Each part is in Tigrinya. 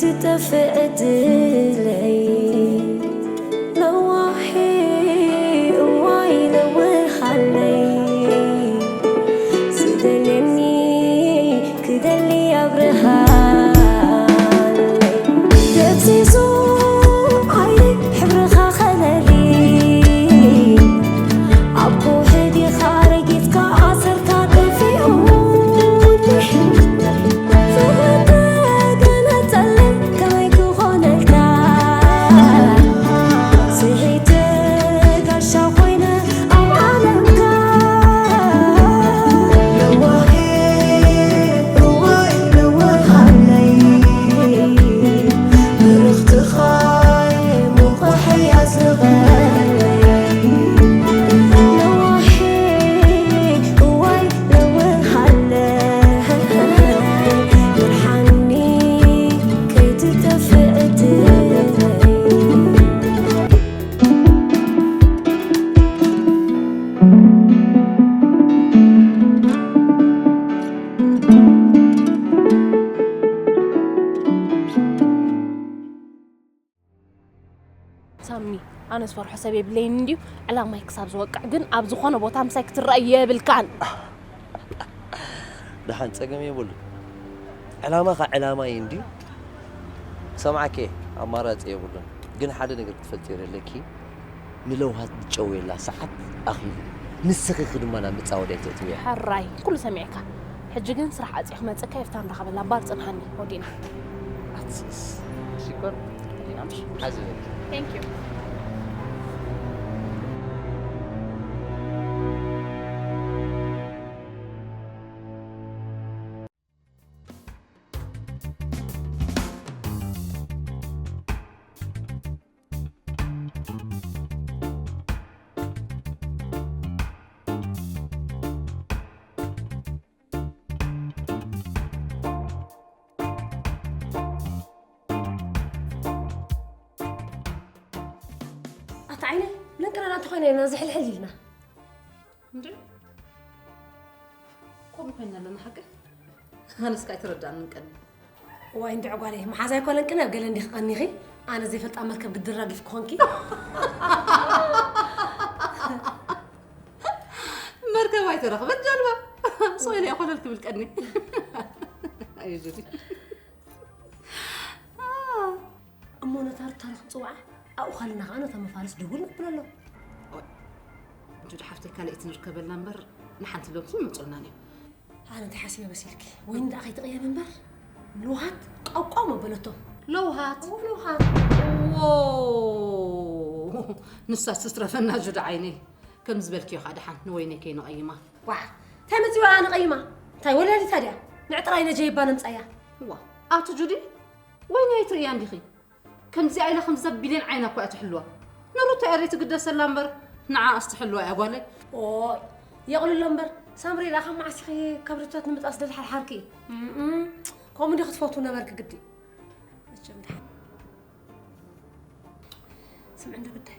ትጠፍእ ዕድለይ ለዋሄ እዋይ ለውሃለይ ዝደልየኒ ክደሊ ኣብርሃለይ ደብዚዙ ዓይነይ ሕብርኻ ከለሊ ኣብ ከውሒ ዲኻ ረጊጽካ ኣሰርካ ጠፊኡ ፍቕሪ ተገነጸለይ ከመይ ክኾነልካ ስሒተ ጋሻ ኮይነ ኣብ ዓለምካ ለዋሄ እዋይ ለዋሃለይ ብርኽትኻ ሳሚ፣ ኣነ ዝፈርሖ ሰብ የብለይን እንድዩ። ዕላማይ ክሳብ ዝወቅዕ ግን ኣብ ዝኾነ ቦታ ምሳይ ክትረኣይ የብልካን። ደሓን ጸገም የብሉ። ዕላማኻ ዕላማ እዩ እንድዩ። ሰምዓኬ ኣማራጺ የብሉን። ግን ሓደ ነገር ክትፈልጥዮ ዘለኪ ንለውሃት ዝጨውየላ ሰዓት ኣኺሉ። ንስኺ ድማ ናብ መጻወድያ ኣይተእትውያ። ሕራይ ኩሉ ሰሚዕካ። ሕጂ ግን ስራሕ ዓጽየ ክመጽእካ ኤፍታ እንዳኸበላ ባር ጽንሓኒ ወዲና። ኣትስስ ሽኮር ሓዝበኪ። ኣታ ዓይነይ ለንቅናና እንተኾይና ኢና ዝሕልሕል ኢልና እንዴ ከምኡ ኮይና ኣለና ሓቂ ኣነስ ካይ ተረዳን ምንቀኒ ዋይ እንድዕ ጓለይ መሓዛይ ኮለንቅነ ኣብ ገለ እንዲኺ ቀኒኺ ኣነ ዘይፈልጣ መርከብ ግድር ራጊፍ ክኾንኪ መርከብ ኣይተረኽበን ጃልባ ሶይለ እያ ኮለል ክብል ቀኒ ኣዩ ዙሪ እሞ ነታ ሩታ ንክንፅውዓ ኣብኡ ከለና ከዓ ነታ መፋርስ ደውል ነብሎ ኣሎ ጁድ ሓፍተይ ካልኣይቲ ንርከበላ እምበር ንሓንቲ ሎምሲ ይመፁልናን እዮም ኣነ እንታይ ሓሲበ መሲልኪ ወይኒ ደኣ ከይትቕየም እምበር ንውሃት ቋቋም ኣበለቶ ለውሃት ለውሃት ዎ ንሳስ ትትረፈና ጁድ ዓይነይ ከም ዝበልክዮ ከዓ ደሓን ንወይነይ ከይንቐይማ ዋ እንታይ መፂዋ ኣነ ቀይማ እንታይ ወላዲታ ድያ ንዕጥራይ ነጀይባ ነምፃያ ዋ ኣቲ ጁዲ ወይኒ ኣይትርእያ እንዲኺ ከምዚኣ ኢላ ከምዛ ቢልዮን ዓይና እኮ እያ ትሕልዋ ንሩታ እያ ዘይትግደሰላ እምበር ንዓኣስ ትሕልዋ እያ ጓለይ ኦይ የቕልሎ እምበር ሳምሪ ኢላ ካብ መዓስ ኢኺ ካብ ሩታ ንምጣስ ደልሓርሓርኪ ከምኡ እንዲ ክትፈቱ ነበርኪ ግዲ መቸም ድሓን ስምዒ እንዶ ግዳይ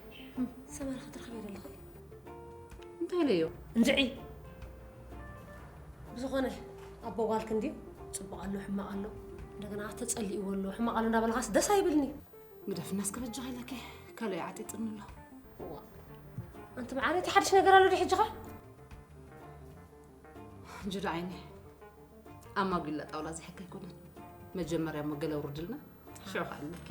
ሰመረ ክትረኽበ ደለኺ እንታይ ኢለዮ እንድዒ ብዝኾነ ኣቦ ጓልኪ እንድዩ ፅቡቕ ኣሎ ሕማቕ ኣሎ እንደገና ተፀሊእዎ ኣሎ ሕማቕ ኣሎ እንዳበልኻስ ደስ ኣይብልኒ ግደፍና እስከ በጃ ኢለኪ ካልኦ ይዓጢጥኒ ኣሎ ኣንቲ መዓረይ እቲ ሓድሽ ነገር ኣሎ ዶ ሕጂ ኸ ጅዳ ዓይኒ ኣማጒላ ጣውላ ዝሕከ ኣይኮነን መጀመርያ እሞ ገለ ውርድልና ሽዑ ከኣለኪ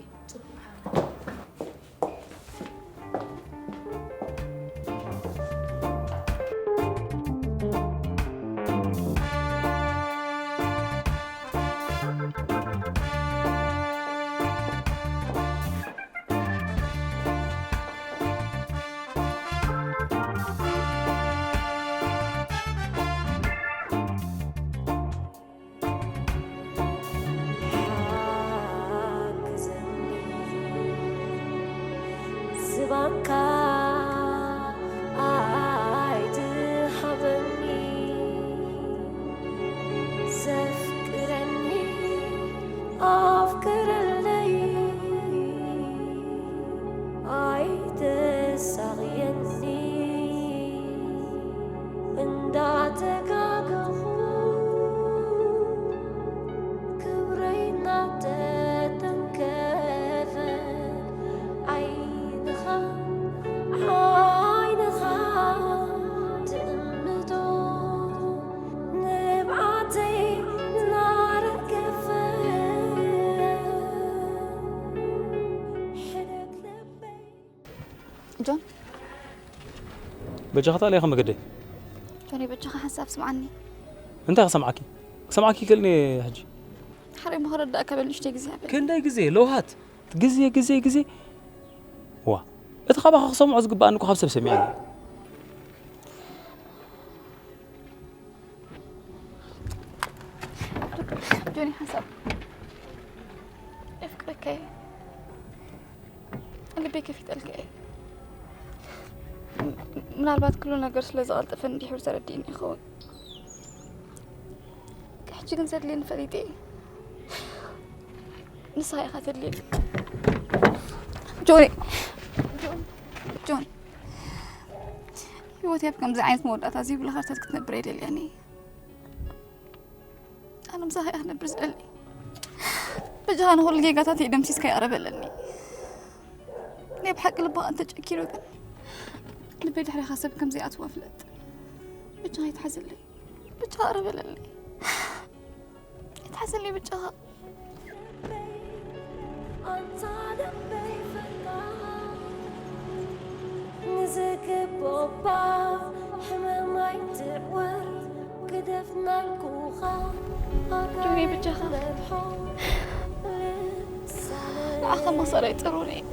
ዝባካ ኣይትሃበኒ ዘፍቅረኒ ኣፍቅረለይ ኣይተሳቕየኒ እንዳተጋገኹ ክብረይ እናተጠንቀ ጆን። በጃኻ ታዲያ ከመገደ ጆኒ፣ በጃኻ ሓንሳብ ስምዓኒ። እንታይ ክሰምዓኪ ክሰምዓኪ ይክእልኒ ሕጂ። ሓረይ ምኸረዳእካ በል ንእሽተይ ግዜ በል። ክንደይ ግዜ ለውሃት ግዜ ግዜ ግዜ ዋ እቲ ካባኻ ክሰምዖ ዝግባኣኒ እኮ ካብ ሰብ ሰሚዐ ጆኒ ሓንሳብ የፍቅረካ እየ። ልበይ ከፊተልካ እየ። ምናልባት ኩሉ ነገር ስለ ዝቐልጠፈ እንዲሕሩ ተረዲእኒ ይኸውን። ሕጂ ግን ዘድልየኒ ፈሊጠ እየ። ንስኻ ኢኻ ተድልየኒ። ጆኒ ጆን፣ ህይወተይ ኣብ ከምዚ ዓይነት መወዳእታ ዘይብሉ ካርታት ክትነብር ኣይደልያን እየ። ኣነ ምሳኻ እየ ክነብር ዝደሊ። በጃኻ ንኹሉ ጌጋታት እየ ደምሲስካ ይቕረ በለኒ። ናይ ብሓቂ ልብኻ እንተጨኪሩ ግን ልበይ ድሕሪኻ ሰብ ከም ዘይኣትዋ ፍለጥ። በጃኻ ይትሓዘለይ። በጃኻ ይቕረ በለለይ። ይትሓዘለይ በጃኻ። ኣንታ ልበይ ፈታ ንዝግቦባ ሕመም ኣይትዕወር ግደፍ ናልኩኻ ጆኒ፣ በጃኻ። ንዓኻ መኽሰር ኣይጸርዎን እየ።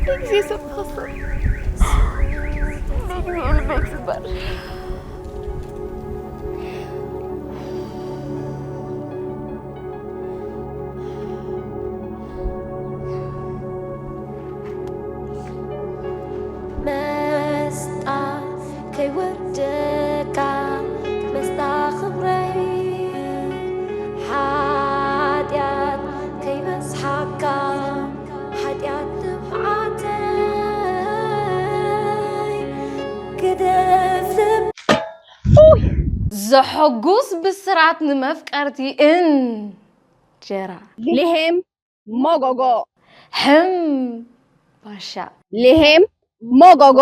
ብግዜ ሰብ ክኸስር ብግዜ ልበይ ክስበር። መስጣ ከይወርደካ መስጣ ክብረይ ሓጢኣት ከይበዝሓካ ሓጢኣት ትብዓተይ ግደፍ ልብ ዘሐጉስ ብስራት ንመፍቀርቲ እንጀራ። ሊሄም ሞጎጎ። ሕም ባሻ። ሊሄም ሞጎጎ።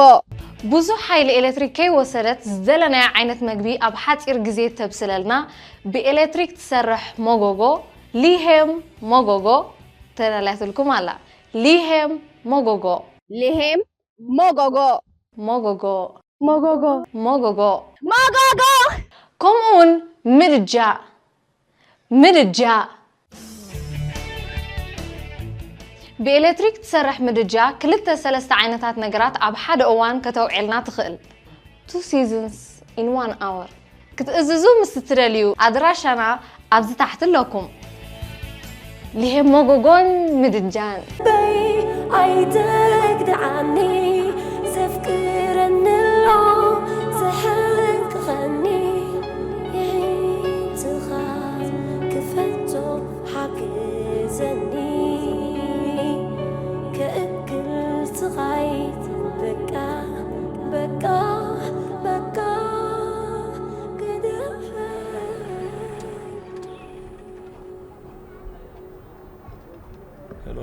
ብዙሕ ሓይሊ ኤሌክትሪክ ከይወሰደት ዝደለናዮ ዓይነት መግቢ ኣብ ሓፂር ግዜ ተብስለልና ብኤሌክትሪክ ትሰርሕ ሞጎጎ ሊሄም ሞጎጎ ተዳልያትልኩም ኣላ። ሊሄም ሞጎጎ። ሊሄም ሞጎጎ። ሞጎጎ። ሞጎጎ። ሞጎጎ። ሞጎጎ። ከምኡውን ምድጃ ምድጃ ብኤሌክትሪክ ትሰርሕ ምድጃ ክልተ ሰለስተ ዓይነታት ነገራት ኣብ ሓደ እዋን ከተውዕልና ትኽእል። Two seasons in one hour ክትእዝዙ ምስ እትደልዩ ኣድራሻና ኣብዚ ታሕቲ ኣለኩም። ሊሄም ሞጎጎን ምድጃን። በይ ኣይትግድዓኒ ዘፍቅረኒ ኣሎ ዘሕንቅኸኒ ይዒንትኻ ክፈቶ ሓግዘኒ ከእክል ስቓይ በቃ በቃ በቃ ግደፈ ሄሎ።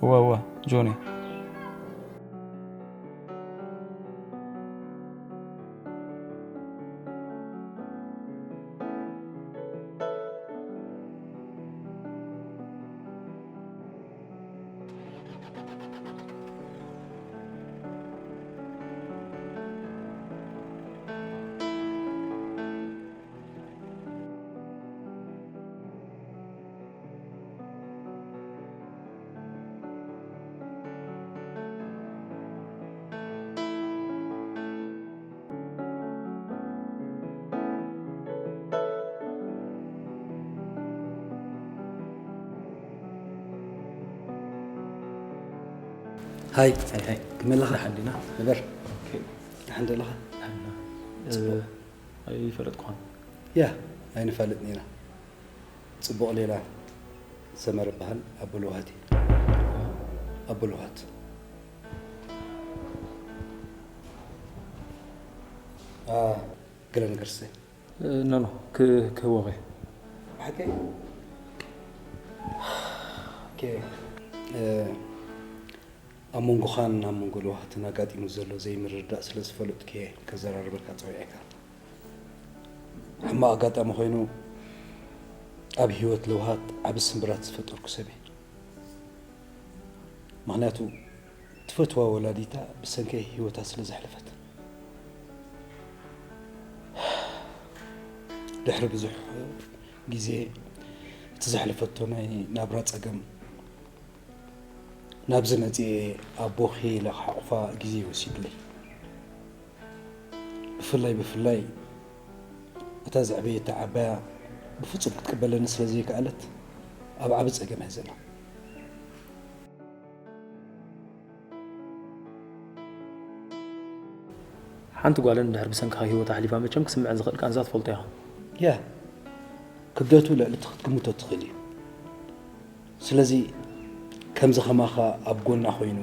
እዋ እዋ ጆኒ። ሃይ ሃይ ሃይ፣ ከመይ ኣለኻ? ደሓን ዲና? ንበር። ኦኬ። ደሓን ዶ ኣለኻ? ደሓን ኢና። ጽቡቕ። እ፣ ኣይፈለጥኩኻን። ያ፣ ኣይንፋለጥን ኢና። ጽቡቕ ሌላ ሰመረ እበሃል፣ ኣቦ ለውሃት እየ። ኣቦ ለውሃት። ኣ፣ ገለ ነገር እስተ። እ፣ ኖ፣ ኖ፣ ክ-፣ ክህቦኺ። ብሓቂ? ኦኬ። እ፣ ኣብ መንጎኻን ኣብ መንጎ ለውሃትን ኣጋጢሙ ዘሎ ዘይምርድዳእ ስለ ዝፈለጥኩ እየ ከዘራርበካ ጸዊዐካ። ሕማቕ ኣጋጣሚ ኮይኑ ኣብ ህይወት ለውሃት ዓቢ ስምብራት ዝፈጠርኩ ሰብ እየ። ምኽንያቱ ትፈትዋ ወላዲታ ብሰንከይ ህይወታ ስለ ዘሕለፈት። ድሕሪ ብዙሕ ግዜ እቲ ዘሕለፈቶ ናይ ናብራ ጸገም ናብዚ መጺኤ ኣቦኺ ኢለ ክሓቑፋ ግዜ ወሲዱለይ። ብፍላይ ብፍላይ እታ ዘዕበየታ ዓባያ ብፍጹም ክትቅበለኒ ስለ ዘይከኣለት ኣብ ዓቢ ጸገም እያ ዘላ። ሓንቲ ጓልን ድሕሪ ብሰንክኻ ህይወታ ኣሕሊፋ መቸም ክስምዐን ዝኽእል ቃንዛ ትፈልጦ ኢኻ። ያ፣ ክብደቱ ልዕሊ እቲ ክትግምቶ ትኽእል እዩ። ስለዚ ከምዚ ከማኻ ኣብ ጎና ኮይኑ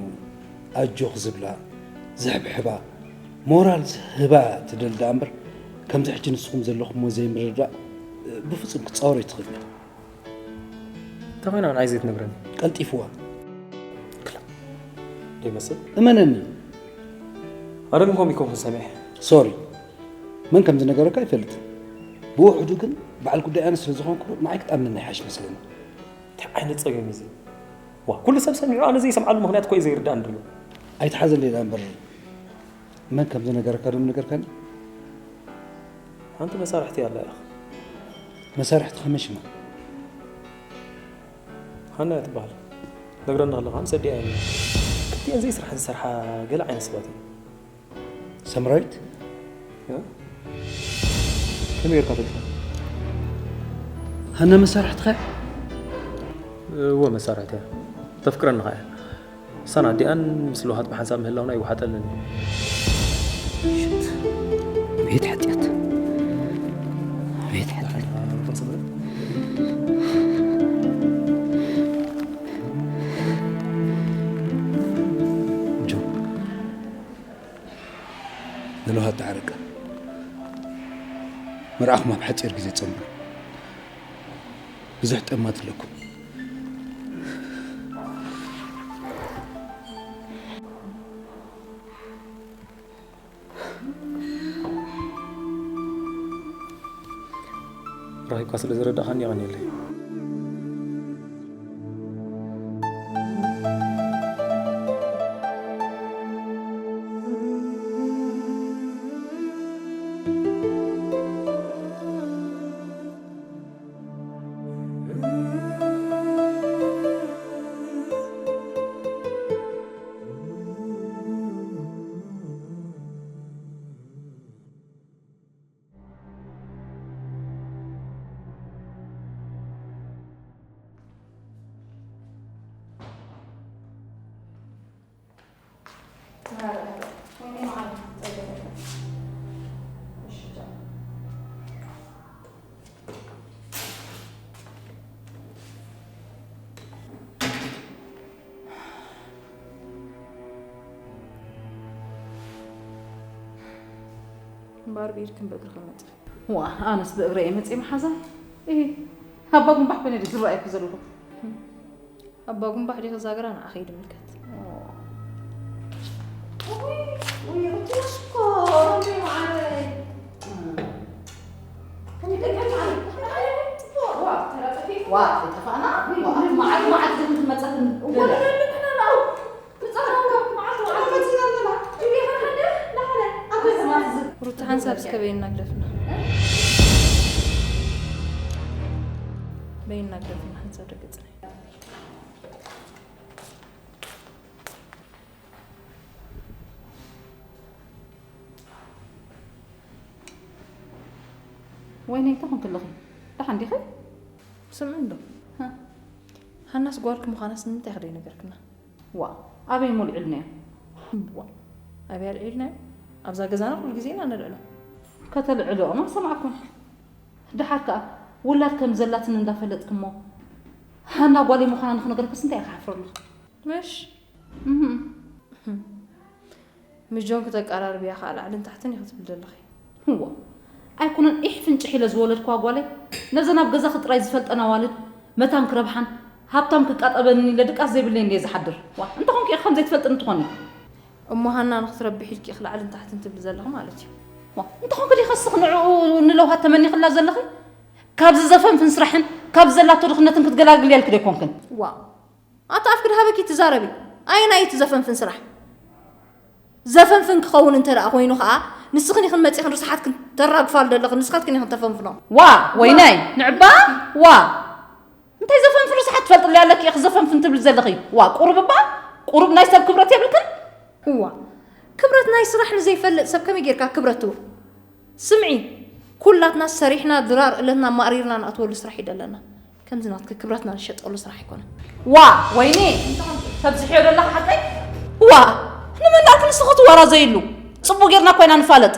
ኣጆኽ ዝብላ፣ ዝሕብሕባ፣ ሞራል ዝህባ ትደሊ ደኣ እምበር፣ ከምዚ ሕጂ ንስኹም ዘለኹሞ ዘይምርድዳእ ብፍጹም ክትጻወሮ ኣይትኽእልን። እንታይ ኮይና ንዓይ ዘይትነግረኒ? ቀልጢፍዋ። ክላ፣ ደይመስል? እመነኒ። ኣደም ኮም ይኮንኩን ሰሚዐ። ሶሪ። መን ከም ዝነገረካ ኣይፈልጥን። ብውሕዱ ግን በዓል ጉዳይ ኣነ ስለ ዝኾንኩ ንዓይ ክትኣምነኒ ይሓይሽ መስለኒ። እንታይ ዓይነት ጸገም እዩ እዚ? ዋ፣ ኩሉ ሰብ ሰሚዑ ኣነ ዘይሰምዓሉ ምኽንያት እኮ እዩ ዘይርዳእን ድሉ። ኣይትሓዘለይ ደኣ እምበር መን ከም ዝነገረካ ዶ ምነገርካኒ? ሓንቲ መሳርሕቲ ኣላ ኢኻ። መሳርሕቲ ከመይ ሽማ? ሃና እያ ትበሃል። ነግረኒ ከለኻ ምስ ኣዲኣ እያ። ክልቲኤን ዘይስራሕ ዝሰርሓ ገለ ዓይነት ሰባት እየን። ሰምራዊት? እ? ከመይ ጌርካ ፈሊጥካ? ሃና መሳርሕትኻ እያ? እወ፣ መሳርሕቲ እያ። ተፍቅረኒ ኸኣ እያ። እሳን ኣዲኣን ምስ ለውሃት ብሓንሳብ ምህላውና ይወሓጠለን እዩ። ሽት። ቤት ሓጢኣት። ቤት ሓጢኣት። ጆ፣ ንለውሃት ተዓረቀ። መርዓኹም ኣብ ሓጺር ግዜ ጸንብሩ። ብዙሕ ጠማት ኣለኩም። ራሂብካ ስለ ዝረዳእኻኒ የቐንየለይ። እምበኣር ብኢድክን ብእግርኽን መጺ። ዋ፣ ኣነስ ብእግረ እየ መጺ መሓዛ። እሂ፣ ኣባ ጉንባሕ በነ ድዩ ዝረኣየኩ ዘለኹ? ኣባ ጉንባሕ ዲኺ ዛግራ ንዓኺ ድምልከት። ኦ። ውይ፣ ውይ፣ ሩቲ ሽኮር፣ እንዴ ማዓረይ። ዋ፣ ተጠፋእና? ዋ፣ መዓት፣ መዓት ግን ትመጻ ግን እዋ፣ ደለ። ሩታ ሓንሳብ እስከ በይና ግደፍና። በይና ግደፍና ሓንሳብ ደቂ ጽናይ። ወይነይ እንታይ ኮንኪ ኣለኺ? ደሓን ዲኺ? ስምዒ እንዶ። ሃ? ሃናስ ጓልኪ ምዃናስ ንምንታይ ኢኺ ዘይነገርክና? ዋ፣ ኣበይ እሞ ኣልዒልናዮ? ዋ፣ ኣበይ ኣልዒልናዮ? ኣብዛ ገዛና ኩሉ ግዜ ኢና ነልዕሎ። ከተልዕልኦ ማ ሰማዕኩም። ደሓር ከኣ ውላድ ከም ዘላትኒ እንዳፈለጥኪ እሞ ሃና ጓለይ ምዃና ንኽነግረክስ እንታይ ኢኺ ሓፍረሉ? ምሽ? እህም። ምስ ጆን ክተቀራርብያ ከኣ ላዕልን ታሕትን ኢኺ ትብሊ ዘለኺ። እዋ፣ ኣይኮነን ኢሕ ፍንጭሕ ኢለ ዝወለድክዋ ጓለይ፣ ነዘን ኣብ ገዛኺ ጥራይ ዝፈልጠን ኣዋልድ መታን ክረብሓን ሃብታም ክቃጠበንን ኢለ ድቃስ ዘይብለይን ድየ ዝሓድር? ዋ፣ እንተኾንኪ ኢኺ ከም ዘይትፈልጥኒ ትኾኒ። እሞ ሃና ንኽትረብሒ ኢልኪ ኢኺ ላዕልን ታሕትን ትብሊ ዘለኺ ማለት እዩ። ዋ፣ እንተኾንኪ ዲኺ እስኺ ንዕኡ ንለውሃት ተመኒኽላ ዘለኺ? ካብዚ ዘፈንፍን ስራሕን ካብዚ ዘላቶ ድኽነትን ክትገላግልያ ኢልኪ ዶ ኣይኮንክን? ዋ፣ ኣታ ኣፍኪ ድሃበኪ ትዛረቢ። ኣየናይ እቲ ዘፈንፍን ስራሕ? ዘፈንፍን ክኸውን እንተ ደኣ ኮይኑ ኸኣ፣ ንስኽን ኢኽን መጺኽን ርስሓትክን ተራግፋሉ ዘለኽን፣ ንስኻትክን ኢኽን ተፈንፍኖ። ዋ፣ ወይነይ፣ ንዕባ፣ ዋ። እንታይ ዘፈንፍን ርስሓት ትፈልጥሉ ኣለኪ ኢኺ ዘፈንፍን ትብሊ ዘለኺ? ዋ፣ ቁሩብ እባ፣ ቁሩብ ናይ ሰብ ክብረት የብልክን? እዋ፣ ክብረት ናይ ስራሕ ንዘይፈልጥ ሰብ ከመይ ጌርካ ክብረት ትህቦ? ስምዒ፣ ኩላትና ሰሪሕና ድራር እለትና ማእሪርና ንኣትወሉ ስራሕ እዩ ደለና። ከምዚ ናትኪ ክብረትና ንሸጠሉ ስራሕ ኣይኮነን። ዋ ወይኒ ተብዝሕዮ ዘለኻ ሓቀይ ዋ ንመን ዳኣ ክንስኺ ትወራዘይሉ ጽቡቅ ጌርና ኮይና ንፋለጥ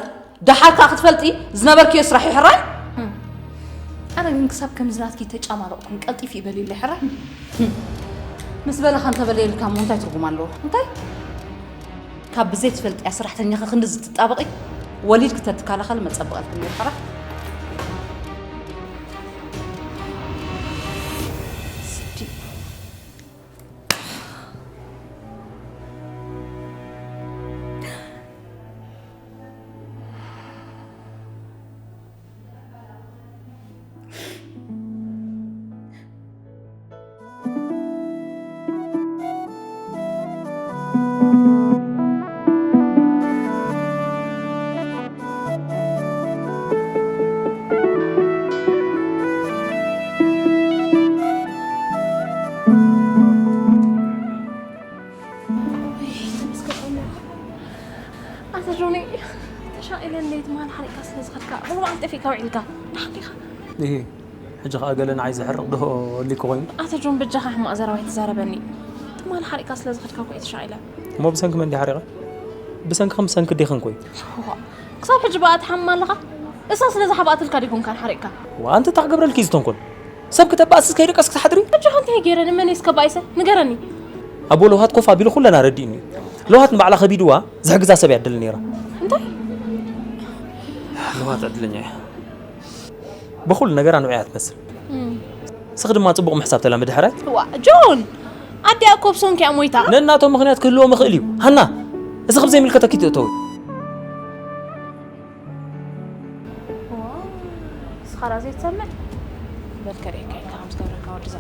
ደሓር ከኣ ክትፈልጢ ዝነበርክዮ ስራሕ እዩ ሕራይ ኣነ ግን ክሳብ ከምዚ ናትኪ ተጫማለቕኩን ቀልጢፍ ይበልለ ሕራይ ምስ በለኻ እንተበለየልካ እሞ እንታይ ትርጉም ኣለዎ እንታይ ካብ ብዘይ ትፈልጥያ ሰራሕተኛኺ ክንድዚ ትጣበቒ ወሊድኪ ተትከላኸሊ መጸበቐልኪ ነይሩ ሕራይ ኣተ ጆኒ ተሻቒለ እንደ ትማል ሓሪቕካ ስለ ዝኸድካ ሙሉ መዓልቲ ጠፊእካ ውዒልካ ደሓን ዲኻ? እሂ ሕጂ ኸኣ ገለ ንዓይ ዘሕርቕ ዶ ኣሊኩ ኮይኑ? ኣተ ጆን በጃኻ ሕማቕ ዘረባ ኣይትዛረበኒ ትማል ሓሪቕካ ስለ ዝኸድካ እኮ እየ ተሻቒለ። እሞ ብሰንኪ መን ድየ ሓሪቐ? ብሰንክኽን ብሰንኪ ኣዴኽን እኮ እዩ። ክሳብ ሕጂ ብኣ ትሓምም ኣለኻ? እሳ ስለ ዝሓብኣትልካ ዲኹም ካን ሓሪቕካ? ዋእ ኣንቲ እንታይ ክገብረልኪ እዩ ዝተንኮል? ሰብ ክተባእስስ ከይደቀስኪ ትሓድሪ? በጃኻ እንታይ ገይረ ንመን እየ እስከ ባኢሰ? ንገረኒ። ኣቦ ለውሃት ኮፍ ኣቢሉ ኩለን ኣረዲኡኒ እዩ። ለውሃት ንባዕላ ከቢድዋ ዝሕግዛ ሰብ እያ ትደሊ ነይራ። እንታይ? ለውሃት ዕድለኛ እያ። ብኹሉ ነገራ ንዑ እያ ትመስል። ንስኺ ድማ ጽቡቕ ምሕሳብ ተላመዲ ሕራይ። ዋእ ጆን! ኣዲኣ እኮ ብሰንኪ እያ ሞይታ። ነናቶም ምኽንያት ክህልዎም ይኽእል እዩ። ሃና! እዚ ከም ዘይምልከተኪ ትእተዊ። ዋው፣ ንስኻ ደኣ ዘይትሰምዕ? በል ከርእየካ ኢልካ ከም ዝገብረካ ወዲ እዛ።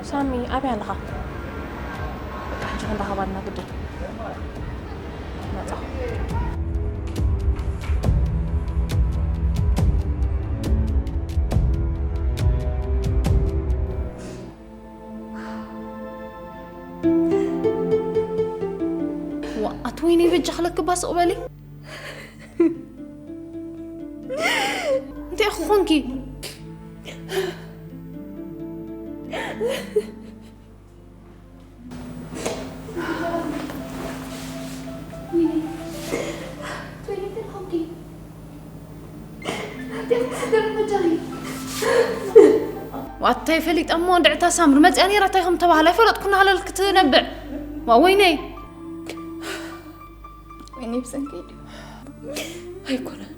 ሳሚ፣ ኣበይ ኣለኻ? በቃ፣ ሕጂ ክንራኸብ ኣለና ግድን። መጻኹ። ዋእ ኣቲ ወይነይ በጃኺ ለክባ ስቕ በሊ እንታይ ኢኺ ኾንኪ ዋታይ ፈሊጠ እሞ እንድዕታ ሳምሪ መፅያ ነይራ እንታይ ከም ተባህላ ኣይፈለጥኩ እናሃለል ክትነብዕ ዋ ወይነይ ወይነይ ብሰንከይ ድዩ ኣይኮነን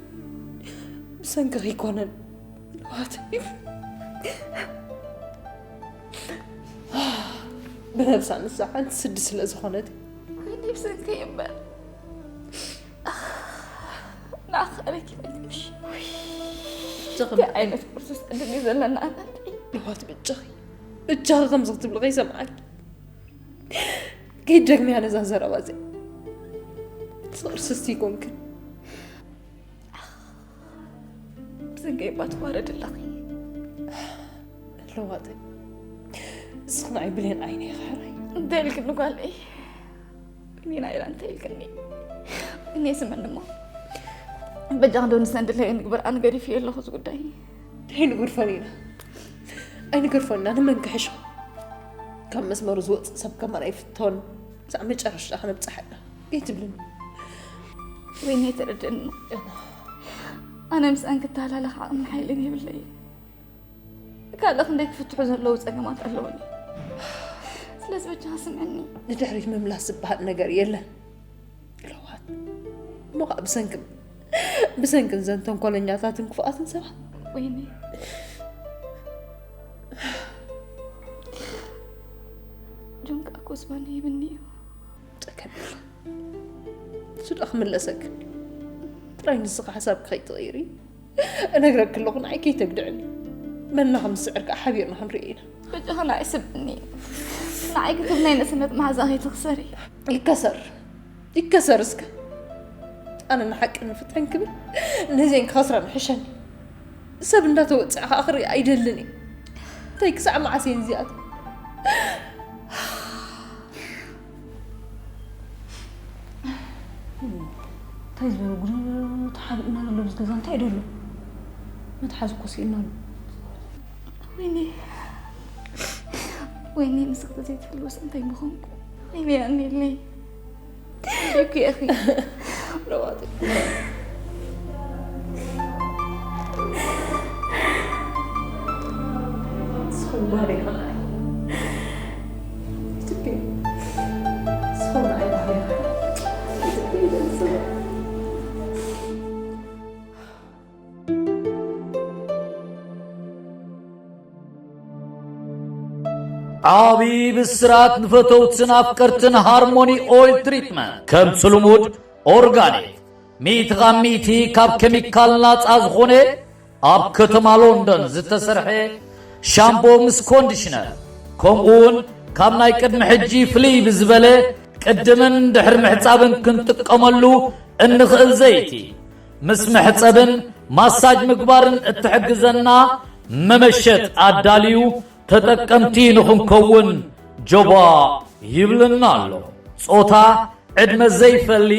ብሰንኪ ኣይኮነን ለዋት ብነብሳ ንሳ ሓንቲ ስዲ ስለ ዝኾነት ወይነይ ብሰንከይ እምበር ንኣኻ ኣበይ ክፈልጥሽ እንታይ ዓይነት ቁርሲ ስዕድል እዩ ዘለና ኣናንተይ ልዋት ብጃኺ ብጃኺ ከምዚ ክትብሊ ከይሰምዓኪ ከይደግምያ ነዛ ዘረባ እዚኣ ስቕርስስቲ ይኮንክን ብዘገይባ ትዋረድ ኣለኺ ለዋጠ እስኺ ንዓይ ብሌን ዓይነይ ኻሕራይ እንታይ ኢልክኒ ጓለይ ኒና ኢላ እንታይ ኢልክኒ እኔ ስመን ድማ በጃ ክንዶ ንሰን ድለየ ንግበር ኣነ ገዲፍ ኣለኹ እዚ ጉዳይ እንታይ ንግርፈን ኢና ኣይንገርፈና ንመን ክሕሾ ካብ መስመሩ ዝወፅእ ሰብ ከማን ኣይፍቶን ክሳዕ መጨረሽታ ክነብፅሓላ ይትብልን ወይኒ ኣይተረድእኒ ኣነ ምስኣን ክተሃላለኽ ዓቕምን ሓይልን የብለይ ካልእ ክንደይ ክፍትሑ ዘለዉ ጸገማት ኣለዉኒ ስለዚ በጃኻ ስምዕኒ ንድሕሪት ምምላስ ዝበሃል ነገር የለን ኢለዋት እሞ ከዓ ብሰንክን ብሰንክን ዘን ተንኮለኛታትን ክፉኣትን ሰባት ወይኒ ጆን ከዓ ኮስባኒ ሂብኒ እዩ ጸገም የለን እሱ ዶ ክምለሰክን ጥራይ ንስኻ ሓሳብኪ ከይትቕይሪ እነግረኪ ኣለኹ ንዓይ ከይተግድዕኒ መና ከም ዝስዕር ከዓ ሓቢርና ክንሪኦ ኢና። በጃኺ ንዓይ ስምዕኒ። ንዓይ ክትብ ናይ ንእስነት መሓዛ ከይትኽሰሪ። ይከሰር ይከሰር እስከ። ኣነ ንሓቂ ንፍትሕን ክብል ነዚአን ክኸስራ ንሕሸኒ። ሰብ እንዳተወፅዐ ከዓ ክርኢ ኣይደልን እየ። እንታይ ክሳዕ መዓስ እየን እዚኣት? እንታይ ዝበለ ጉድ ተሓቢእና ዘሎ ኣብዚ ገዛ እንታይ ደሎ? መትሓዚ እኮ ስኢና ኣሎ። ወይኔ ወይኔ ንስኺ ተዘይትህልወስ እንታይ ምኾንኩ? ወይኔ ኣኔለይ ይኩ ያኺ ንስኹም ጓል ኢኹም። ይትብኝ። ንስኹም ንዓይ ጓል ኢኹም። ይትብኝ። ዓቢ ብስራት ንፈተውትን ኣፍቀርትን ሃርሞኒ ኦይል ትሪትመንት። ከምቲ ልሙድ ኦርጋኒክ፣ ሚእቲ ካብ ሚእቲ ካብ ኬሚካል ናጻ ዝኾነ ኣብ ከተማ ሎንደን ዝተሰርሐ ሻምቦ ምስ ኮንዲሽነር፣ ከምኡ እውን ካብ ናይ ቅድሚ ሕጂ ፍልይ ብዝበለ ቅድምን ድሕሪ ምሕጻብን ክንጥቀመሉ እንኽእል ዘይቲ፣ ምስ መሕጸብን ማሳጅ ምግባርን እትሕግዘና መመሸጥ ኣዳልዩ ተጠቀምቲ ንኽንከውን ጆባ ይብለና ኣሎ። ጾታ፣ ዕድመ ዘይፈሊ፣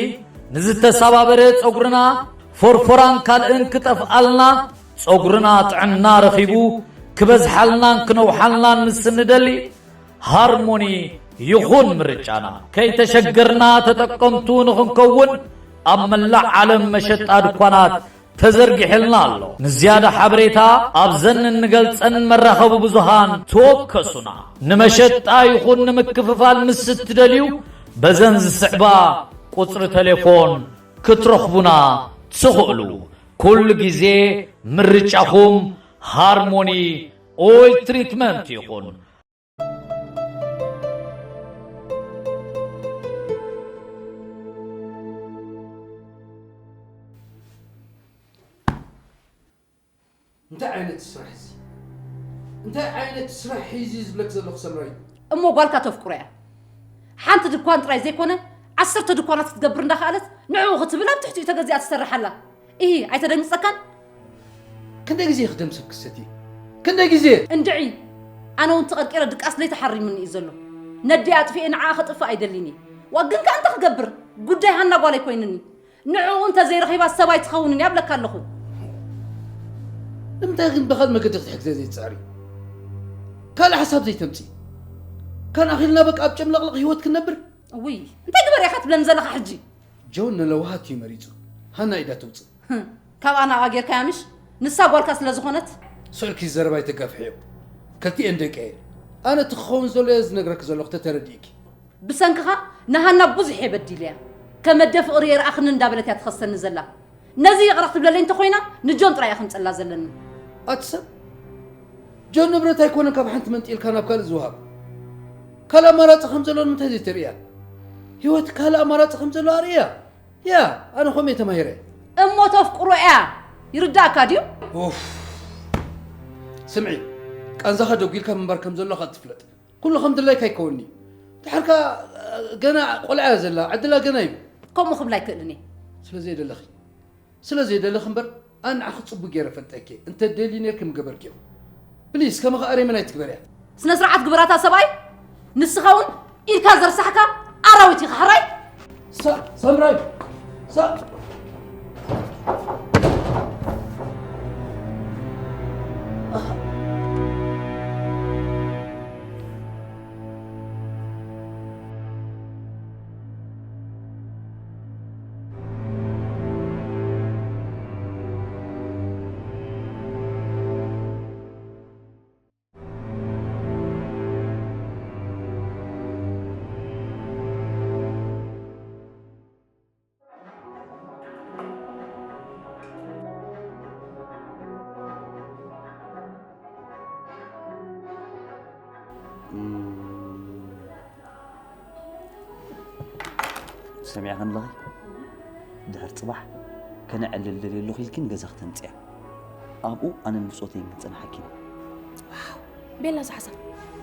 ንዝተሰባበረ ጸጉርና፣ ፎርፎራን ካልእን ክጠፍኣልና፣ ጸጉርና ጥዕና ረኺቡ ክበዝሓልናን ክነውሓልናን ምስ እንደሊ፣ ሃርሞኒ ይኹን ምርጫና። ከይተሸገርና ተጠቀምቱ ንኽንከውን ኣብ መላእ ዓለም መሸጣ ድኳናት ተዘርጊሕልና ኣሎ። ንዝያዳ ሓበሬታ ኣብዘን እንገልጸን መራኸቢ ብዙሃን ተወከሱና። ንመሸጣ ይኹን ንምክፍፋል ምስ እትደልዩ በዘን ዝስዕባ ቁጽሪ ቴሌፎን ክትረኽቡና ትኽእሉ። ኩሉ ግዜ ምርጫኹም ሃርሞኒ ኦይል ትሪትመንት ይኹን። እንታይ ዓይነት ስራሕ እዚ? እንታይ ዓይነት ስራሕ እዩ እዚ ዝብለክ ዘለኹ ሰምራይ? እሞ ጓልካ ተፍቅሮ እያ። ሓንቲ ድኳን ጥራይ ዘይኮነ ዓሰርተ ድኳናት ክትገብር እንዳኸኣለት ንዕኡ ክትብል ኣብ ትሕቲኡ ተገዚኣ ትሰርሕ ኣላ። ኢሂ ኣይተደንግጸካን? ክንደይ ግዜ ክደም ሰብ ክሰቲ? ክንደይ ግዜ? እንድዒ ኣነ እውን ተቐርቂረ ድቃስ ለይቲ ሓሪምኒ እዩ ዘሎ። ነዲኣ ኣጥፊኤ ንዓኣ ከጥፍእ ኣይደልን እየ። ዋእ ግን ከኣ እንታይ ክገብር? ጉዳይ ሃና ጓለይ ኮይንኒ። ንዕኡ እንተ ዘይረኺባ ሰብ ኣይትኸውንን እያ እብለካ ኣለኹ። ንምንታይ ግን ብኻልእ መገዲ ክትሕግዘ ዘይትጽዕሪ? ካልእ ሓሳብ ዘይተምጺ? ካን ኣኺልና በቃ ኣብ ጨምለቕለቕ ህይወት ክንነብር? እውይ እንታይ ግበር ኢኻ ትብለኒ ዘለኻ ሕጂ? ጆን ንለውሃት እዩ መሪጹ። ሃና ኢዳ ትውጽእ። ህም፣ ካብ ኣናቓ ጌርካያ ምሽ? ንሳ ጓልካ ስለ ዝኾነት? ስእልኪ ዘረባ ኣይተጋፍሕዮ። ከልቲኤን ደቀየ። ኣነ እቲ ክኸውን ዘሎ እየ ዝነግረኪ ዘለኹ ተተረዲእኪ። ብሰንክኻ ንሃና ብዙሕ እየ በዲለያ። ከመደ ፍቕሪ የርኣኽኒ እንዳበለት እያ ትኸሰኒ ዘላ። ነዚ ይቕረ ክትብለለይ እንተኾይና ንጆን ጥራይ እየ ከምጸላ ዘለኒ። ኣቲ ሰብ ጆን ንብረት ኣይኮነን ካብ ሓንቲ መንጢልካ ናብ ካልእ ዝወሃብ። ካልእ ኣማራጺ ከም ዘሎ ንምንታይ ዘይተርእያ? ህይወት ካልእ ኣማራጺ ከም ዘሎ ኣርእያ። ያ ኣነ ከምኡ እየ ተማሂረ። እሞ ተፍቅሮ እያ ይርዳእካ ድዩ? ኡፍ ስምዒ ቃንዛኻ ደጒልካ ምንባር ከም ዘለኻ ትፍለጥ። ኩሉ ከም ድላይካ ኣይከውንኒ። ድሓርካ ገና ቆልዓ እያ ዘላ ዕድላ ገና እዩ። ከምኡ ክብል ኣይክእልን እየ። ስለ ዘየደለኺ ስለ ዘየደለኺ እምበር ኣነ ንዓኺ ጽቡቕ ገይረ ፈልጠኪ እየ። እንተ ደልዩ ነይርኪ ምገበርክዮ። ፕሊስ ከማኻ ኣሬመን ኣይትግበርያ። ስነ ስርዓት ግበራታ ሰብኣይ ንስኻ እውን ኢድካ ዘርሳሕካ ኣራዊት ኢኻ ሕራይ። ሳምራይ ሳምራይ ሳ ሰሚዕክን ኣለኺ? ድሕሪ ጽባሕ ከነዕልል ደልየ ኣለኹ ኢልኪ ንገዛ ክተምጽያ። ኣብኡ ኣነን ብጾተይን ክንጸንሓኪ ኢና። ቤላ ዝሓሳ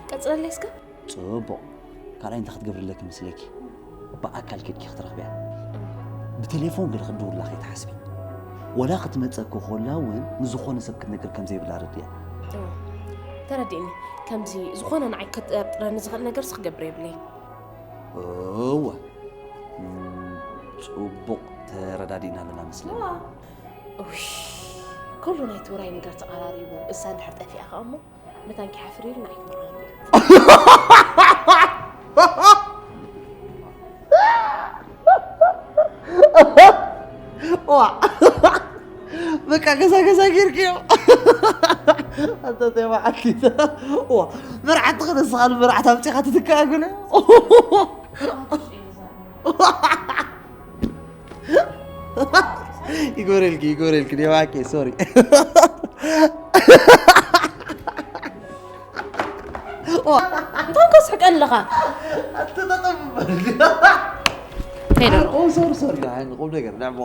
ቀጽለለይ እስከ። ጽቡቕ። ካልኣይ እንታይ ክትገብርለኪ መስለኪ? ብኣካል ከድኪ ክትረኽብያ። ብቴሌፎን ገለ ክትድውላ ከይትሓስቢ። ወላ ክትመጸኪ ኮላ እውን ንዝኾነ ሰብ ክትነግር ከም ዘይብላ ኣረድያ። ተረዲእኒ። ከምዚ ዝኾነ ንዓይ ከጠርጥረኒ ዝኽእል ነገር ክገብር የብለይ። እወ። እም፣ ጽቡቕ ተረዳዲእና ኣለና መስለኒ። እዋ። እውይ፣ ኩሉ ናይ ትግራይ ነገር ተቐራሪቡ፣ እሳ እንድሕር ጠፊኣ ኸኣ እሞ፣ መታን ኪሓፍር ኢሉ ንዓይ ክምርዓኒ እዩ። ዋ! በቃ ገዛ ገዛ ጌርክዮ። ኣንተ ተባዓኪ። ዋ! መርዓቲ ክነስኻ ንመርዓት ኣምጺኻ ትትካእ ጉለ። ይጎረልኪ፣ ይጎረልኪ፣ ኔዋኬ፣ ሶሪ። ኦ፣ እንታይ ከስሕቀኒ ኣለኻ? ኣትተጠምበል። ከይደ። ኦ፣ ሶሪ፣ ሶሪ፣ ንዓይ ቁም ነገር፣ ንዕሞ።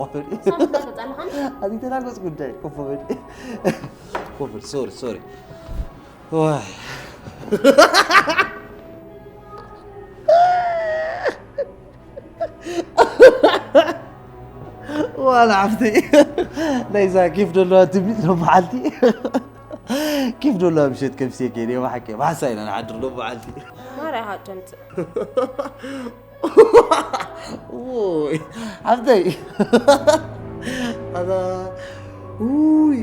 ሳምንት መጻ ኣለኻ? ኣቲ ተናገጽ ጉዳይ፣ ኮፍ በል። ኮፍ በል፣ ሶሪ፣ ሶሪ። ዋይ። ዋላ ሓፍተይ፣ ናይዛ ኬፍ ደለዋ ትምኒት ሎሚ መዓልቲ። ኬፍ ደለዋ ምሸት ከምስየ ከይደ፣ ብሓቂ፣ ብሓሳብ ኢና ንሓድር ሎሚ መዓልቲ። ማርያ ሃ ተምጽእ። ውይ፣ ሓፍተይ። ኣታ፣ ውይ።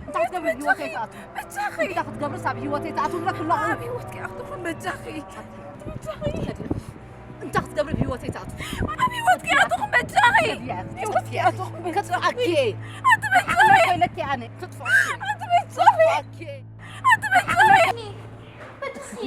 እንታይ ክትገብሪ ኣብ ህይወተይ ትኣትዊ? በጃኺ። እንታይ ክትገብርስ ኣብ ህይወተይ ትኣትዊ? ንብረት ኣለኹ። ኣብ ህይወትኪ ኣኽትኹም በጃኺ። በጃኺ። እንታይ ክትገብሪ ኣብ ህይወተይ ትኣትዊ? ኣብ ህይወትኪ ኣኽትኹም በጃኺ። ህይወትኪ ኣኽትኹም በጃኺ። ከጥፍኣኪ እየ። ኣንቲ በጃኺ። ኮይነኪ ኣነ። ከጥፍኣኪ። ኣንቲ በጃኺ። ከጥፍኣኪ። ኣንቲ በጃኺ። በጃኺ።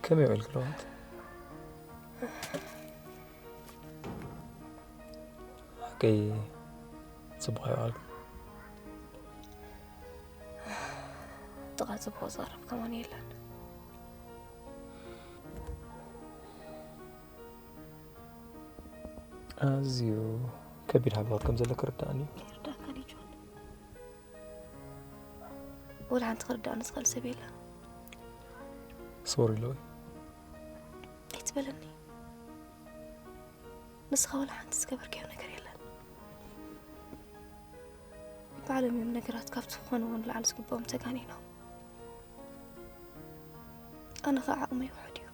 ከመይ ውዒልኪ ለዋት? ሓቀይ ጽቡቕ ኣይዋልኩ። ጥቓ ጽቡቕ ዝቐርብ ከማን የለን። ኣዝዩ ከቢድ ሓለዋት ከም ዘለኪ ይርዳእኒ እዩ። ይርዳእካ ድዩ ጆን? ወላ ሓንቲ ክርዳእኒ ዝኽእል ሰብ የለን። ሶሪ ሎይ። ኣይትበለኒ። ንስኻ ወላ ሓንቲ ዝገበርካዮ ነገር የለን። ባዕሎም እዮም ነገራት ካብቲ ክኾንዎ ንላዕሊ ዝግብኦም ተጋኒኖም። ኣነ ኸዓ ዓቕመይ ውሑድ እዩ።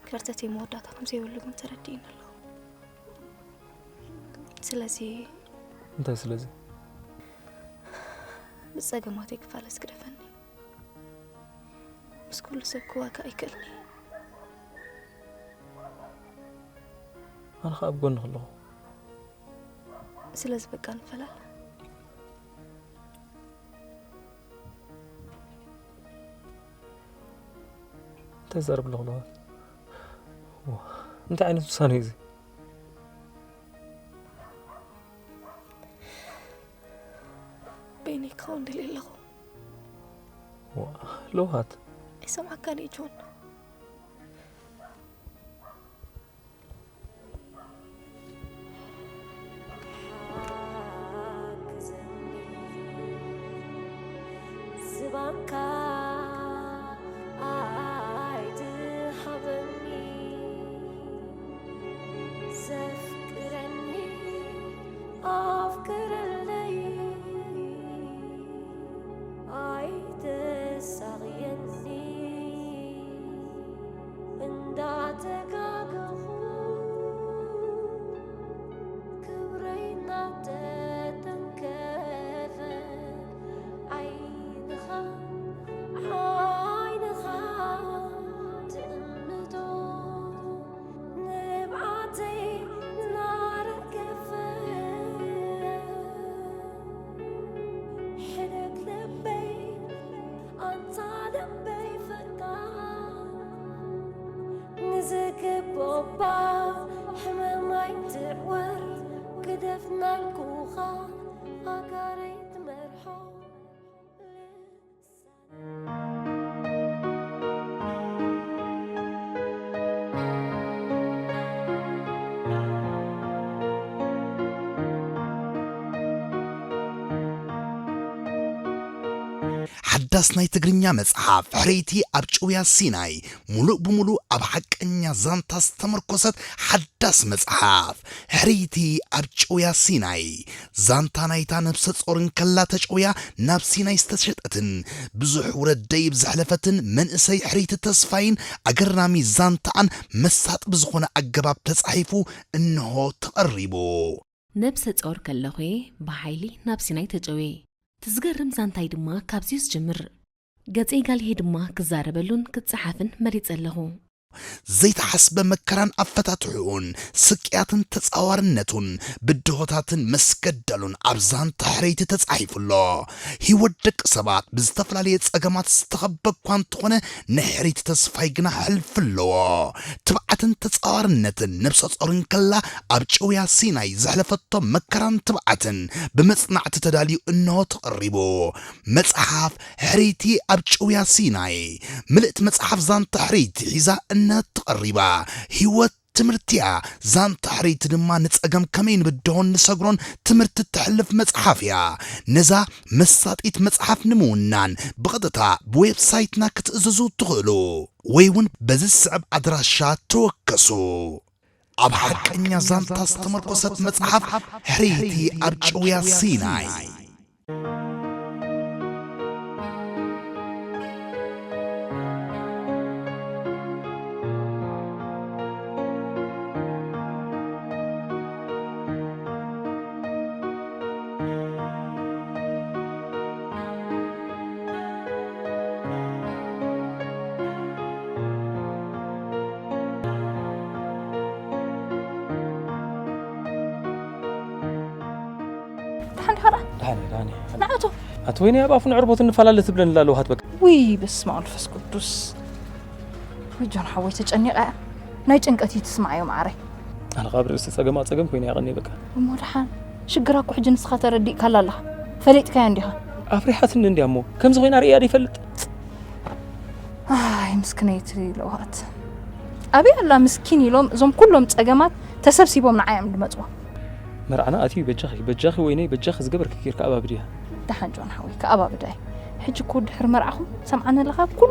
ክርተተይ መወዳእታ ከም ዘይብሉ ግን ተረዲእኒ ኣለኹ። ስለዚ እንታይ ስለዚ? ብጸገማተይ ክፋለስ ግደፈኒ። ምስ ኩሉ ሰብ ክዋጋእ ኣይክእልን እየ። ኣነ ኸኣ ኣብ ጎንኺ ኣለኹ። ስለዚ በቃ ንፈላለ። እንታይ ዝዛረብ ኣለኹ ለዋት? እንታይ ዓይነት ውሳነ እዩ እዚ? በይነይ ክኸውን ደልየ ኣለኹ። ዋ፣ ለውሃት። ኣይሰምዓካን እየ ጆን። ዝባንካ ኣይትሃበኒ፣ ዘፍቅረኒ ኣፍቅረለይ፣ ኣይተሳቕየኒ እንዳተጋገኹ፣ ክብረይ እናተተንከፈ፣ ዓይንኻ ዓይንኻ ትእምቶ፣ ንብዓተይ እናረገፈ፣ ሕደግ ልበይ ኣንታ ልበይ ፈቃር፣ ንዝግብኦ እባ ሕመም ኣይትዕወር፣ ግደፍ እናልኩኻ ኣጋረይ ትመርሖ። ሓዳስ ናይ ትግርኛ መጽሓፍ ሕርይቲ ኣብ ጭውያ ሲናይ፣ ሙሉእ ብሙሉእ ኣብ ሓቀኛ ዛንታ ዝተመርኮሰት ሓዳስ መጽሓፍ ሕርይቲ ኣብ ጭውያ ሲናይ። ዛንታ ናይታ ነብሰ ጾር እንከላ ተጨውያ ናብ ሲናይ ዝተሸጠትን ብዙሕ ውረድ ደይብ ዘሕለፈትን መንእሰይ ሕርይቲ ተስፋይን ኣገራሚ ዛንታኣን መሳጢ ብዝኾነ ኣገባብ ተጻሒፉ እንሆ ተቐሪቡ። ነብሰ ጾር ከለኹ'የ ብሓይሊ ናብ ሲናይ ተጨውየ። እቲ ዝገርም ዛንታይ ድማ ካብዚ'ዩ ዝጅምር። ገጸይ ጋልሄ ድማ ክዛረበሉን ክጸሓፍን መሪጸ ኣለኹ። ዘይተሓስበ መከራን ኣፈታትሕኡን፣ ስቅያትን ተጻዋርነቱን፣ ብድሆታትን መስገደሉን ኣብ ዛንታ ሕርይቲ ተጻሒፉ ኣሎ። ህይወት ደቂ ሰባት ብዝተፈላለየ ጸገማት ዝተኸበ እኳ እንተኾነ፣ ናይ ሕርይቲ ተስፋይ ግና ሕልፊ ኣለዎ። ትብዓትን ተጻዋርነትን ነብሰ ጾር እንከላ ኣብ ጭውያ ሲናይ ዘሕለፈቶ መከራን ትብዓትን ብመጽናዕቲ ተዳልዩ እንሆ ተቐሪቡ። መጽሓፍ ሕርይቲ ኣብ ጭውያ ሲናይ። ምልእቲ መጽሓፍ ዛንታ ሕርይቲ ሒዛ እንሆ ተቐሪባ። ህይወት ትምህርቲ እያ። ዛንታ ሕርይቲ ድማ ንጸገም ከመይ ንብድሆን ንሰግሮን ትምህርቲ እተሕልፍ መጽሓፍ እያ። ነዛ መሳጢት መጽሓፍ ንምውናን ብቐጥታ ብዌብሳይትና ክትእዝዙ ትኽእሉ ወይ እውን በዚ ዝስዕብ ኣድራሻ ተወከሱ። ኣብ ሓቀኛ ዛንታ ዝተመርኮሰት መጽሓፍ ሕርይቲ ኣብ ጭውያ ሲናይ። ደሓን ዲኻ ደኣ? ደሓን እየ፣ ደሓን እየ። ንዓቱ። ኣቲ ወይኒ ኣብ ኣፉን ዕርቦትን ንፈላለ ትብለኒ ኣላ ለውሃት በቃ። ውይ በስመ ኣብ መንፈስ ቅዱስ። ውይ ጆን ሓወይ ተጨኒቐ እየ። ናይ ጭንቀት እዩ ትስማዓዮ መዓረይ። ኣነ ካብ ርእሲ ጸገማ ጸገም ኮይነ እያ ቀንየ በቃ። እሞ ደሓን ሽግራ እኮ ሕጂ ንስኻ ተረዲእካላ ኣለኻ። ፈሊጥካያ እንዲኻ። ኣፍሪሓትኒ እንድያ እሞ ከምዚ ኮይና ርእያ ዶ ይፈልጥ? ኣይ ምስክነይቲ ለውሃት። ኣበይ ኣላ ምስኪን ኢሎም እዞም ኩሎም ጸገማት ተሰብሲቦም ንዓይ እዮም ዝመጽዋ። መርዓና ኣትዩ በጃኺ በጃኺ ወይነይ በጃኺ ዝገበርኪ ጌርካ ኣባብድያ። ደሓን ጆን ሓወይ ከኣባብዳ እየ። ሕጂ እኮ ድሕሪ መርዓኹም ሰምዓኒ ኣለኻ ኩሉ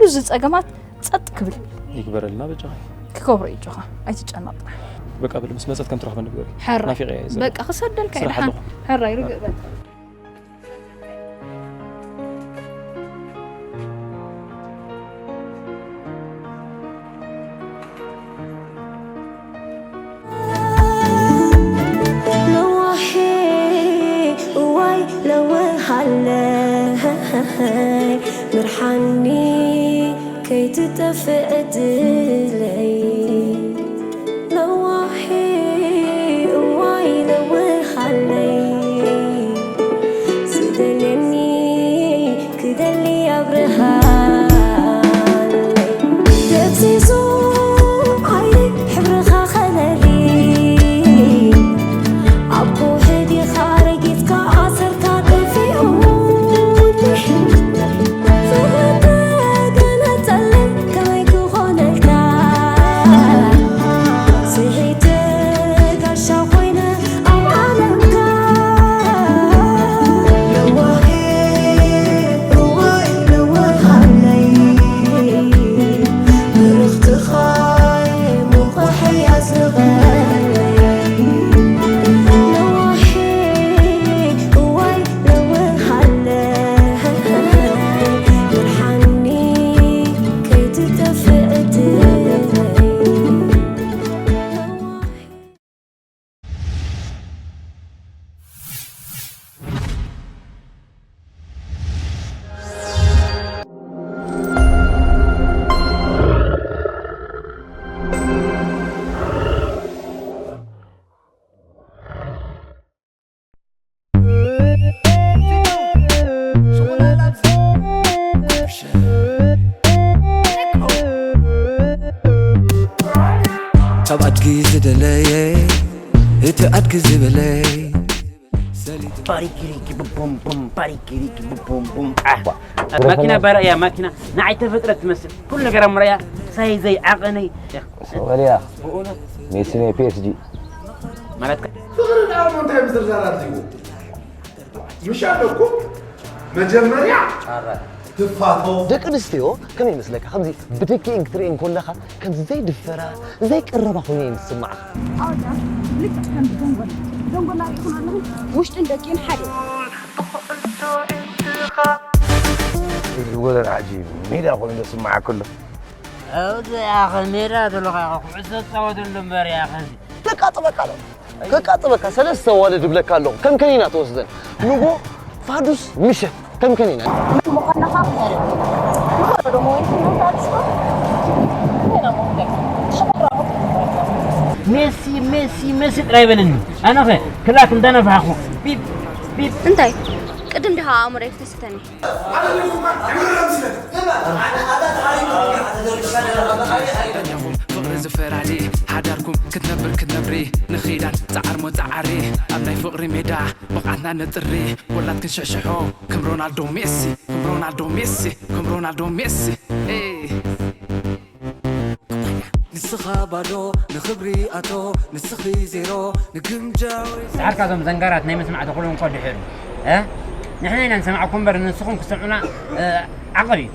እዚ ጸገማት ጸጥ ክብል ይግበረልና በጃኺ። ክገብሮ እዩ ጆኻ ኣይትጨነቕ ጥራሕ። በቃ በል ምስ መጸት ከም ትረኽበኒ ግበሪ። ሕራይ ናፊቐ እየ ዘርኢ። በቃ ክሰደልካ እየ ስራሕ ደሓን። ኣለኹ። ሕራይ ርግእ በል። ለዋሄ እዋይ ለውሃለይ ምርሓኒ ከይትጠፍእ ዕድለይ ለዋሄ እዋይ ለውሃለይ ዝደልየኒ ክደሊ ኣብርሃለይ ደብዚዙ ዓይነ ኣድጊ ዝደለየ እቲ ኣድጊ ዝበለይ ሰሊጥ ባሪኪሪኪ ቡም ቡም ባሪኪሪኪ ቡም ቡም። ኣህ፣ ዋ፣ ማኪና ባራ እያ ማኪና። ንዓይ ተፈጥረት ትመስል ኩሉ ነገር ኣምራያ ሳይዘይ ዓቐነይ። ሶማልያ ብእውነት ሜሲ ናይ ፒ ኤስ ጂ። ማለት ፍቕሪ ደኣ እሞ እንታይ ምዝርዛር ኣድልይዎ? ምሽ ኣለኩም መጀመርያ ትፋተው። ደቂ ኣንስትዮ ከመይ ይመስለካ? ከምዚ ብደቂኤን ክትርእየን ከለኻ ከምዚ ዘይድፈራ፣ ዘይቅረባ ኮይነን ዝስምዓኻ። ኣወዳት ልክዕ ከም ደንጎላ። ደንጎላ ርኢኹም ኣለኹም? ውሽጥን ደቂን ሓደ። ወለና ሕጂ ሜዳ ኮይኑ ዝስምዓካ ኣሎ። ኣብዚ ኣኸ ሜዳ ዘለኻ ኢኻ ኩዕሶ ትጻወተሉ እምበር ኢኻ እዚ። ከቃጥበካ ኣለኹ። ከቃጥበካ ሰለስተ ዋልድ እብለካ ኣለኹ። ከም ከኒና ትወስደን። ንጎ ፋዱስ ምሸት ከም ከኒና። ምዃንኻ ክዛረብ። ንጎ ዶ ሞይት ነው ታዲያ? ሜሲ፣ ሜሲ፣ ሜሲ ጥራይ በለኒ። ኣነኸ ክላክ እንዳነፋሕኹ ቢፕ፣ ቢፕ። እንታይ? ቅድም ድኻ ኣእምሮይ ክተስተኒ። ፍቕሪ ዝፈራዲ ሓዳርኩም ክትነብር ክትነብሪ ንኺዳን ጻዓር ሞ ጻዓሪ ኣብ ናይ ፍቕሪ ሜዳ ብቕዓትና ነጥሪ ጎላት ክንሽሕሽሖ ከም ሮናልዶ ሜሲ ከም ሮናልዶ ሜሲ ከም ሮናልዶ ሜሲ ኤይ። ንስኻ ባዶ ንኽብሪ ኣቶ ንስኺ ዜሮ ንግምጃዊ ጻዕርካ እዞም ዘንጋራት ናይ ምስማዕ ተኽእሎ እንኮ ድሕሩ እ ንሕና ኢና ንሰምዓኩም እምበር ንስኹም ክሰምዑና እ ዓቕል እዩ።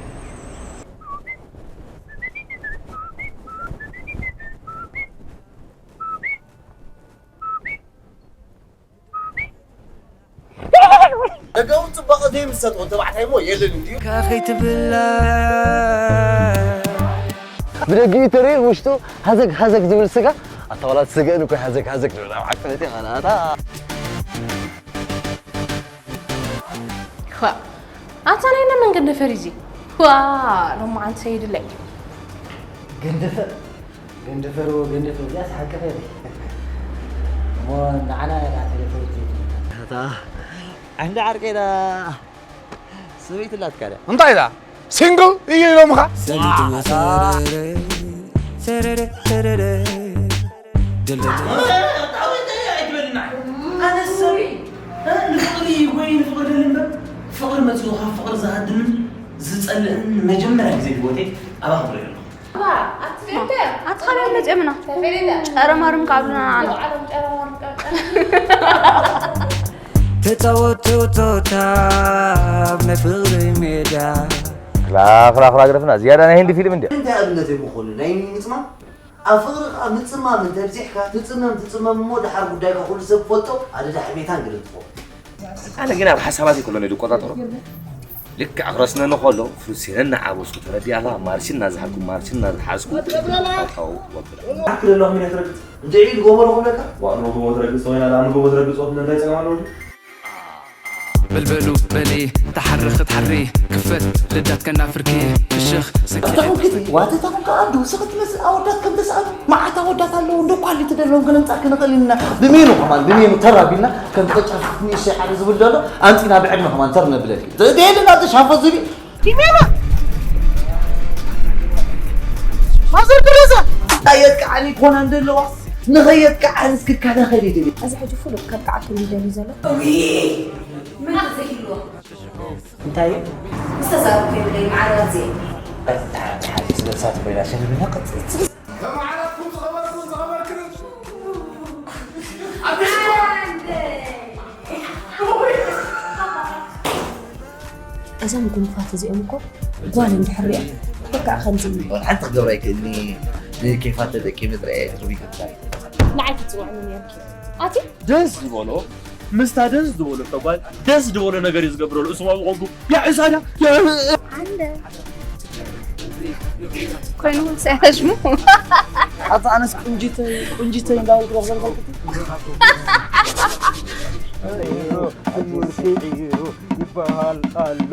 ደጋዊ ጽባቐ ዘይምሰጦ ተባዕታይ እሞ የለን እንድዩ። ካኸይ ትብላ ብደጊኡ ተርኢ ውሽጡ ሃዘግ ሃዘግ ዝብል ስጋ ኣታ ዋላ እቲ ስገእን እኮ ሃዘግ ሃዘግ ዝብል ኣብ ዓቅነት እያ ኻልኣታ። ኳ ኣታ ናይ ነመን ገንደፈር እዚ ኳ ሎማዓንቲ ሰይድለይ ገንደፈር ገንደፈር ወ ገንደፈር እዚኣ ስሓቀፈ እሞ ንዓና እያ ቴሌፎን ዘይትምታ። ኣታ ዓንዲ ዓርከይና ሰበይቲ ኣላትካ ድያ? እንታይ ኢላ? ሲንግል እዩ ኢሎምኻ? ሰሊጥዎ ሰረረ፣ ሰረረ፣ ሰረረ። ደልደል። ኣነ ሰብ፣ እ፣ ንፍቕሪ ወይ ንፍቕሪ ደሊ እምበር፣ ፍቕሪ መጺኡ ካብ ፍቕሪ ዝሃድምን ዝጸልእን ንመጀመርያ ግዜ ብህይወተይ ኣባኻ ትሪኦ ኣለኹ። ኣትኻብያ መፅኦምና ጨረማርም ካብሉና ንዓና ተፃወቱ ቶታ ኣብ ናይ ፍቕሪ ሜዳ። ክላ፣ ክላ፣ ክላ ግደፍና። ዝያዳ ናይ ህንዲ ፊልም እንድያ። እንታይ ኣብነት ኣይምኾኑን? ናይ ምጽማም ኣብ ፍቕሪ ኸኣ ምጽማም እንተብዚሕካ ትጽመም ትጽመም እሞ ደሓር ጉዳይካ ኩሉ ሰብ ክፈልጦ ኣደዳ ሕሜታን ግደ ትኸውን። ኣነ ግን ኣብ ሓሳባተይ ከሎ ነይ ዝቆጻጸሮ። ልክዕ ክረስነኒ ከሎ ፍሉስ ኢለ እናዓበስኩ ተረዲኣኻ ማርሽ እናዝሓልኩ ማርሽ እናዝሓዝኩ ኣታው ወብላ። ኣክል ኣለኹም ኢና ትረግጽ። እንድዒ ንጎቦ ዶ ክብለካ? ዋእ፣ ንጎቦ ትረግጽ ተኾይና፣ ንጎቦ ትረግጽ ወፍለ እንታይ ጸገም ኣለዎ? በልበሉ በሊ ተሓሪ ክትሓሪ ክፈት ልዳት ከናፍርኪ ፍሽኽ ሰኪ ተታኹም ክትሪ ዋተ ታኹም ከኣ ዶ ስኽት መስል ኣወዳት ከም ተስኣሉ መዓት ኣወዳት ኣለዉ እንዶ ኳሊቲ ደለዎም ከነምጻእኪ ንኽእል ኢና ብሜኑ ከማን ብሜኑ ተራቢልና ከም ተጫፍት ንእሽተይ ሓደ ዝብል ዘሎ ኣምጺና ብዕድመ ከማን ተር ነብለኪ ደልና ተሻፎ ዝቢ ዲሜማ ማዘር ተረዛ ኣየት ከዓኒ ኮና እንደለዋ ንኸየት ከዓኒ እስክካዳ ኸሊድ እዚ ሕጂ ፍሉጥ ከብቅዓኩም ይደልዩ ዘሎ እንታይ እዩ? ዝተዛረብኩ የብለይ መዓልባት እዚአ። በጣም ሓሪፍ ስለ ንሳት ኮይና ሸልምና ቀጽል። ከመዓራትኩም ዝኸበርኩን ዝኸበርክን ኣብ እዞም ጉንፋት እዚኦም እኮ ጓል እንድሕር ሪኣ በቃ ከምዚ ሓንቲ ክገብራ ኣይክእልኒ ንኬፋት ተጠቂመ ጥራይ እየ ክርቢ ይገብራ ንዓይ ክትፅውዕኒ ነርኪ ኣቲ ደስ ዝበሎ ምስታ ደስ ዝበሎ እኮ ጓል ደስ ዝበሎ ነገር እዩ ዝገብረሉ። እሱ ኣብኡ ቆጉ ያዕሳዳ ያዕ- ኣንደ ኮይኑ ሳያሽሙ ኣታ ኣነስ ቁንጂተይ ቁንጂተይ እንዳበልኩ ዶ ክዘልፈልኩ ይበሃል ኣሎ።